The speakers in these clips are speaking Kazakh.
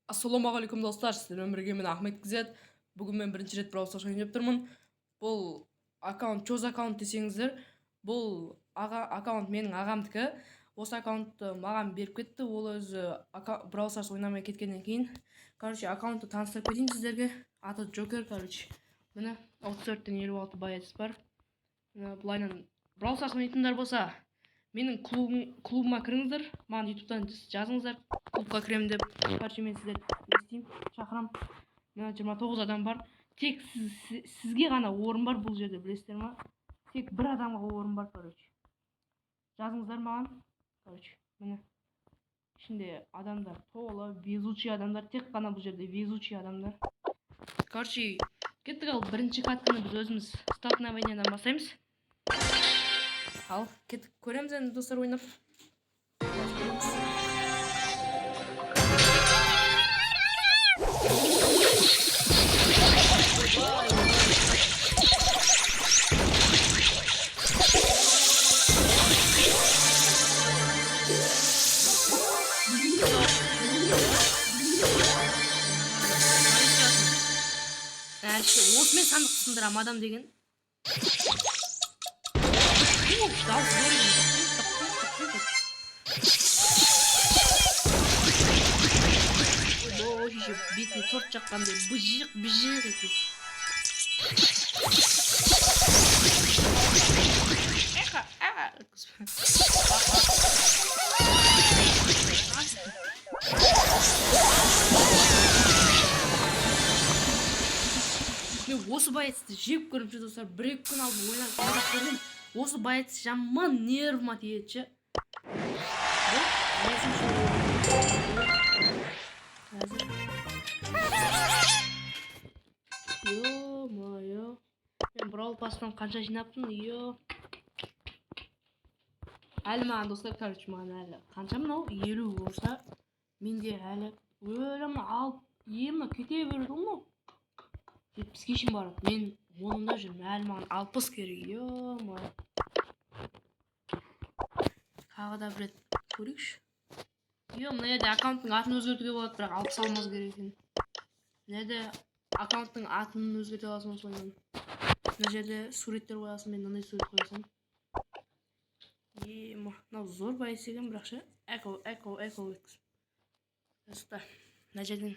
Ассалаумағалейкум, достар! Сіздермен бірге мен, Ахмет Кзет. Бүгін мен бірінші рет Brawl Stars ойнап тұрмын. Бұл аккаунт чё за аккаунт десеңіздер, бұл аға аккаунт менің ағамдікі. Осы аккаунтты маған беріп кетті. Ол өзі Brawl Stars ойнамай кеткеннен кейін. Короче, аккаунтты таныстырып кетейін сіздерге. Аты Джокер, короче. Міне, 34-тен 56 боец бар. Міне, былайынан Brawl Stars ойнайтындар болса, менің клубыма кіріңіздер. Маған ютубтан жазыңыздар, клубқа кіремін деп. Короче, мен сіздерді не істеймін, шақырамын. Мына 29 адам бар. Тек сізге ғана орын бар бұл жерде, білесіздер ма? Тек бір адамға орын бар, короче. Жазыңыздар маған. Короче, міне. Ішінде адамдар толы, везучий адамдар, тек қана бұл жерде везучий адамдар. Короче, кеттік. Ал бірінші катканы біз өзіміз столкновениедан бастаймыз. Ал кеттік, көреміз енді, достар, ойнап. Көреміз. Ойбай, ойбай. Әші, осымен сандық сындырамын адам деген. Ух, дауыс зор екен. Ойбой, еще бетіне торт жаққандай быжық быжық етеді. Эха, а, өткізіп. Мен осы боецті жек көріп ше, достар, бір екі күн алдын ойнап көрдім. Осы боец жаман нервыма тиеді ше. Бұл бесінші орын. Қазір. Ё-моё. Мен Brawl Pass'тан қанша жинаппын, ё. Әлі маған, достар, короче, маған әлі қанша мынау? 50 болса, менде әлі өлім алып, емі кете берді ғой мынау. 70-ке шейін барады. Мен 10-ында жүрмін, әлі маған 60 керек. Ё-моё. Тағы да бір рет көрейікші. Ё, мына жерде аккаунттың атын өзгертуге болады, бірақ 60 алмаз керек екен. Мына жерде аккаунттың атын өзгерте аласың осылайынан. Мына жерде суреттер қоясың, мен мынандай сурет қоя. Ема, мынау зор боец екен, бірақ ше, эко, эко, эко өткізіп. Достар, мына жерден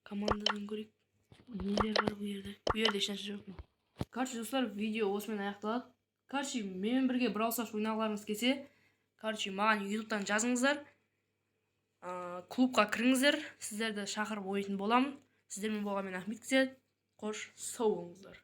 командадан көрейік. Нелер бар бұл жерде? Бұл жерде ешнәрсе жоқ. Короче, достар, видео осымен аяқталады. Короче, менімен бірге Brawl Stars ойнағыларыңыз келсе, короче, маған ютубтан жазыңыздар. Клубқа кіріңіздер, сіздерді шақырып ойнайтын боламын. Сіздермен болған мен, Ахмет Кзет. Қош, сау болыңыздар.